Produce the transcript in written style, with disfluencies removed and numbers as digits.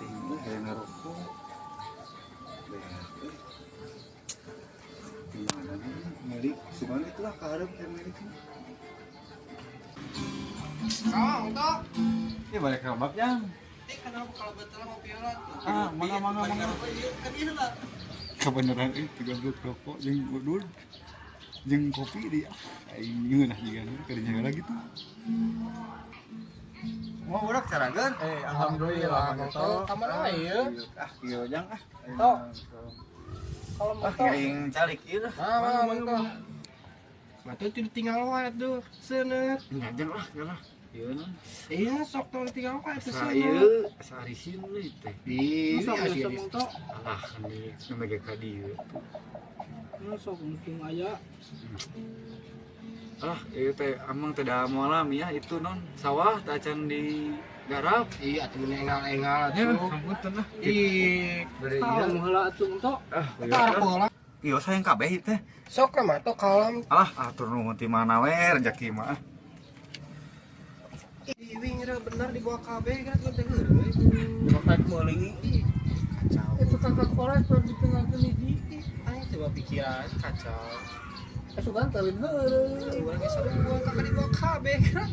Ini kayak ngerokok. Beak, eh. Gimana nih milik sugan itulah kaharep yang milik. Kang, toh. Ya balik ke bab jang. Ini kenapa kalau betul mau piola tuh? Ah, mangga, mangga, mangga. Kan iya lah. Kebenaran itu tiga blok rokok jeung udud jeung kopi di aing ngeunah juga kadinya lagi tuh. Mau budak carageun? Eh, alhamdulillah, Mang Toh. Kamana wae ieu? Ah, kieu jang ah. Toh. Kalau Ah, Mang Toh. aing calik ieu lah. Ah, Mang Toh. Mang Toh itu tinggal wae tuh, seuneut. Ngajeng lah, lah. Ieu non. Iya, sok tong tinggal wae tuh Asa seuneut. ieu, asa arisin we teh. Ih, Sok iya, Mang Toh. Alah, ini nembe ka dieu. Sok untung aya. Alah, ieu teh amang teh da moal ya itu non sawah teh acan digarap. Iya, atuh meni engal-engal Ya, atuh. sampunten lah. Ih, Bade Tahu ieu. heula atuh entok. Ah, tah pola. Ieu sayang kabeh ieu teh. Sok lah, Mang Toh kalam. Alah, atur nuhun ti mana we rezeki mah. Ih, wing bener di bawah kabeh kan teh heureuy. Dibawa meuli. Ih, kacau. Itu kakak koles per ditinggalkeun hiji. Ih, aing coba pikiran kacau. Eh, sugan teh heureuy. Urang geus sarua kakak di bawah kabeh kan.